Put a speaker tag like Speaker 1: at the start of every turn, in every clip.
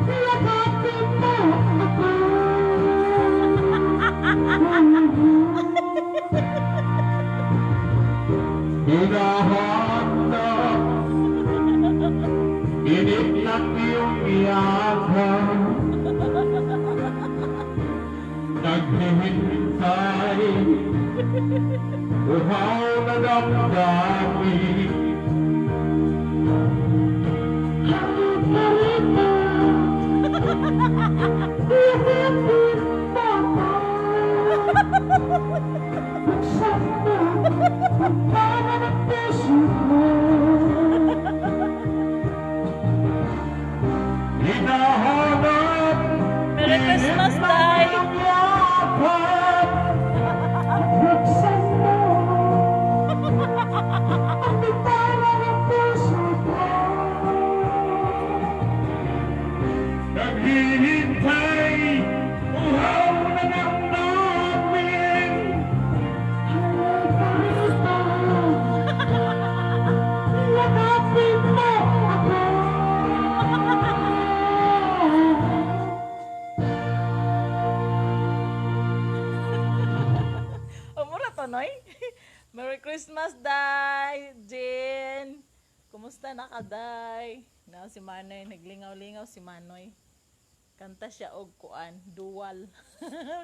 Speaker 1: Yakapin mo ako.
Speaker 2: Hinahanap, init ng iyong yakap. Naghihintay, uhaw na damdamin.
Speaker 1: Halika rito. Yakapin mo ako. Buksan mo ang bintana ng puso mo.
Speaker 2: Hinahanap,
Speaker 3: Merry Christmas,
Speaker 2: init ng
Speaker 3: Tay.
Speaker 2: iyong yakap.
Speaker 1: Buksan mo ang bintana ng puso ko.
Speaker 2: Naghihintay, uhaw na damdamin.
Speaker 1: Halika rito. Yakapin mo ako.
Speaker 3: O, mura to, Noy. Merry Christmas, Day! Jen! Kumusta na ka, Day? Na si Manoy, naglingaw-lingaw si Manoy. Kanta siya og kuan, dual.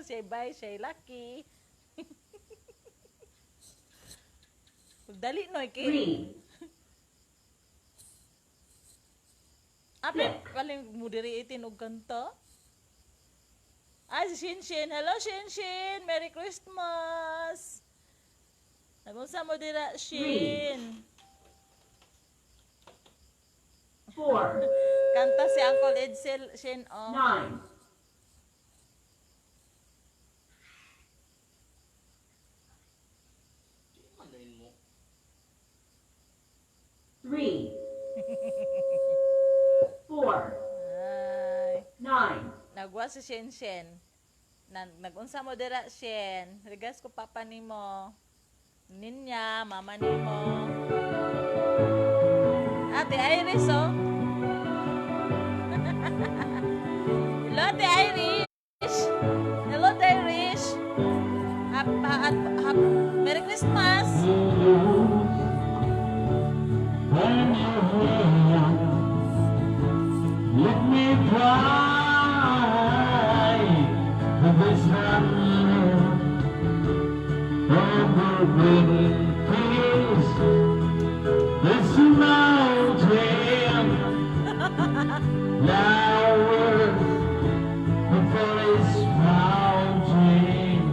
Speaker 3: Siya bye, siya lucky. Dali, Noy, kay.
Speaker 4: Three,
Speaker 3: Ape, paling mo diri itin og kanta. Ay, si Shin Shin. Hello, Shin Shin. Merry Christmas. Nagunsa mo dira, Shin?
Speaker 4: Four,
Speaker 3: Kanta si Uncle Edsel, Shin, oh.
Speaker 4: 9, 3, 4,
Speaker 3: Ay.
Speaker 4: 9,
Speaker 3: Nagwa si Shin Shin. Nagunsa mo dira, Shin? Regas ko papa nimo. Ninya, mama nimo. Ate Iris, oh. Hello, Ate Irish. Hello, Ate Irish. Hap, hap, hap, Merry Christmas.
Speaker 2: When you hear, let me cry this over green fields, this mountain, flowers, the forest mountain,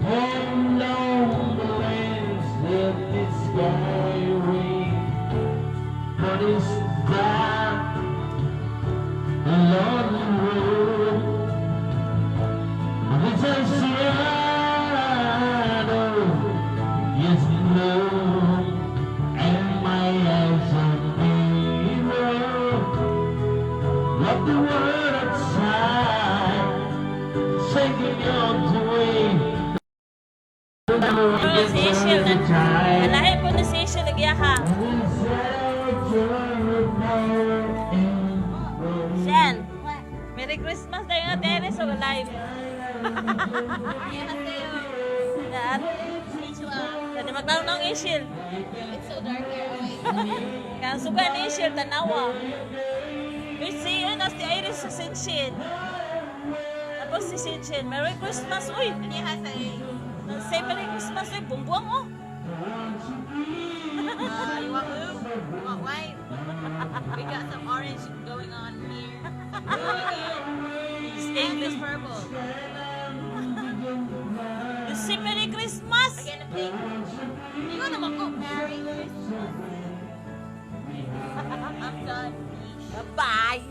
Speaker 2: and on the lands that the sky ring, but it's dark and lonely road. It's a shadow, yes, no, and my eyes are mirror of the world outside, shaking on the way.
Speaker 3: Oh, si Ishil. Alahin po ni si Ishil, nagyaha. Shen, Merry Christmas tayo nga, Ate Iris, so live. Yan. Dali magtaon ng Ishil.
Speaker 5: It's so dark here. Oh, wait.
Speaker 3: Kaya suga ni Ishil, tanawa. Uy, si, yun, si Iris sa Shinshin. Tapos si Shinshin, Merry Christmas, uy!
Speaker 5: 안녕하세요.
Speaker 3: Say Merry Christmas, uy, bumbuang, oh.
Speaker 5: You want blue? You want white? We got some orange going on here. Blue again. And
Speaker 3: English.
Speaker 5: some purple.
Speaker 3: Say Merry Christmas!
Speaker 5: Again, a pink. You want to go Merry Christmas. I'm done.
Speaker 3: Bye-bye!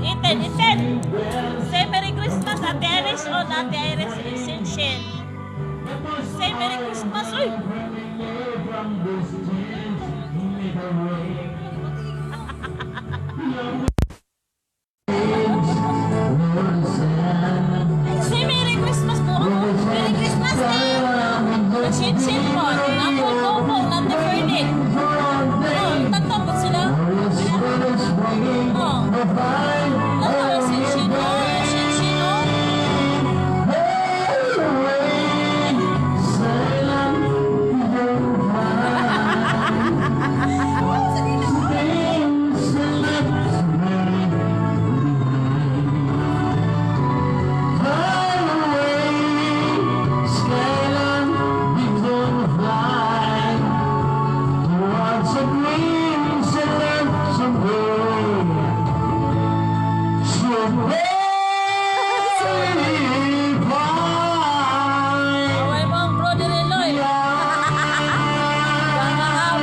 Speaker 3: Ethan, Ethan! Say Merry Christmas, Ate Iris on Ate Iris Shinshin. Say Merry Christmas, uy! Ano, Shin-Shin, oh. Shin-Shin, oh. Away mo ang brother Eloy. Gangahap.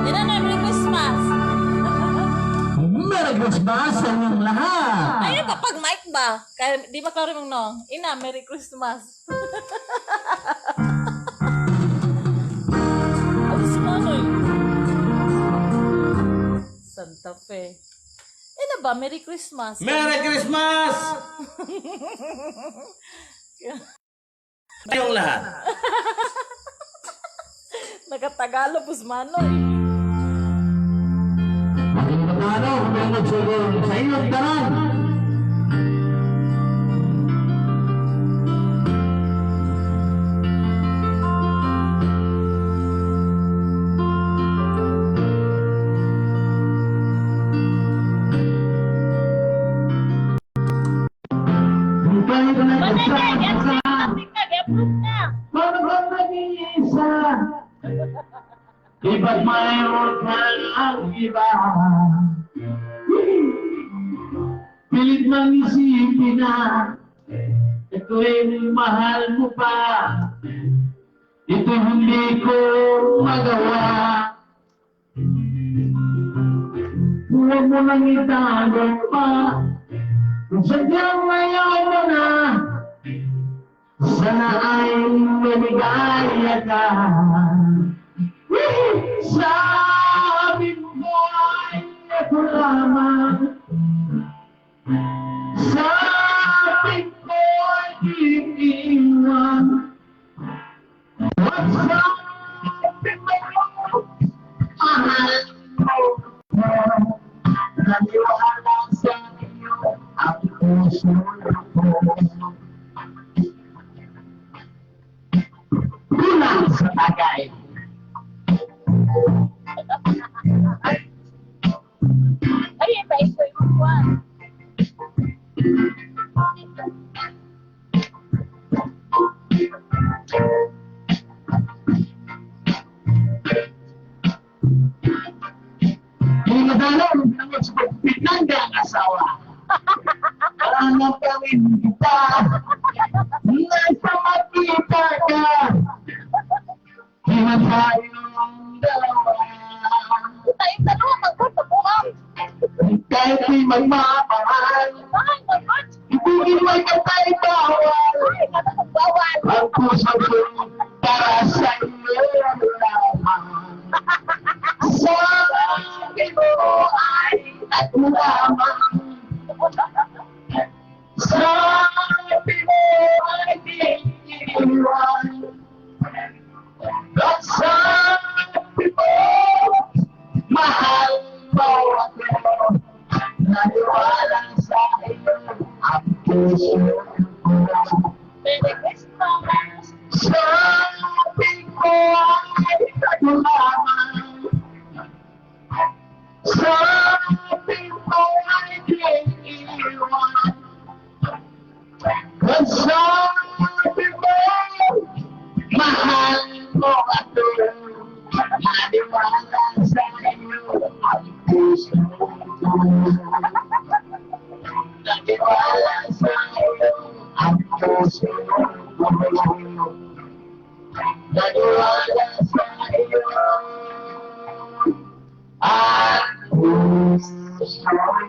Speaker 3: Ina na, Merry Christmas.
Speaker 2: Merry Christmas sa inyong lahat!
Speaker 3: Ayun, kapag mic ba? Kaya di ba klaro mong no? Ina, Merry Christmas. Ano si Manoy? Santa Fe. Ina ba, Merry Christmas.
Speaker 2: Merry Christmas! Tayong lahat.
Speaker 3: Nagatagalog po si Manoy.
Speaker 2: Magandang araw, magandang siguro sa inyong tanan.
Speaker 3: Nag-approve na.
Speaker 2: Nag-iisa? Iba't mayroon ka ang iba. Pilit mang isipin na ito'y mahal mo pa. Ito hindi ko magawa. Huwag mo nang itago pa. Kung sadyang ayaw mo na, sana ay maligaya ka. Sabi mo ay ako lamang. Sabi ko ay di iwan. At sabi mo, mahal mo ko. Naniwala sa iyo ang puso ko. Kulang sa bagay.
Speaker 3: Ay, iba ito yung one.
Speaker 2: Hindi madalaw, hindi sa pagpinangga ang asawa. Hanap pa rin kita. Nasa makita ka. Di man tayong dalawa.
Speaker 3: Tayong dalawa, magpatabuang.
Speaker 2: Kahit di magmamahal.
Speaker 3: Ay, magpat.
Speaker 2: Ibigin mo'y katay bawal.
Speaker 3: Ay, bawal.
Speaker 2: Ang puso ko para sa iyo lamang. Sa akin mo ay ako lamang. Sa akin mo ay di iwan. At sa akin mo, mahal mo ako. Naniwala sa iyo ang puso ko.
Speaker 3: Merry Christmas.
Speaker 2: Sabi ko ay ako lamang. Sabi ko ay di iwan. At sabi mo, mahal mo ako. Naniwala sa iyo ang puso ko. Naniwala sa iyo ang puso ko. Naniwala sa iyo ang puso ko.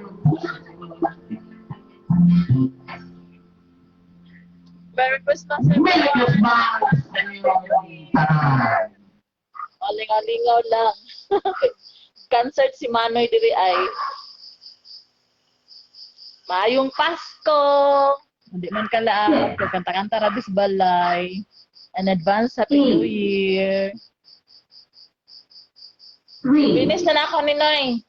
Speaker 3: Merry Christmas,
Speaker 2: Merry
Speaker 3: everyone.
Speaker 2: Christmas sa inyong tanan.
Speaker 3: Alingaw-lingaw lang. Concert si Manoy diri ay. Maayong Pasko! Hindi man kalaang, kanta-kanta rabis balay. An advance Happy New Year.
Speaker 4: 3,
Speaker 3: Finish na ako ni Noy.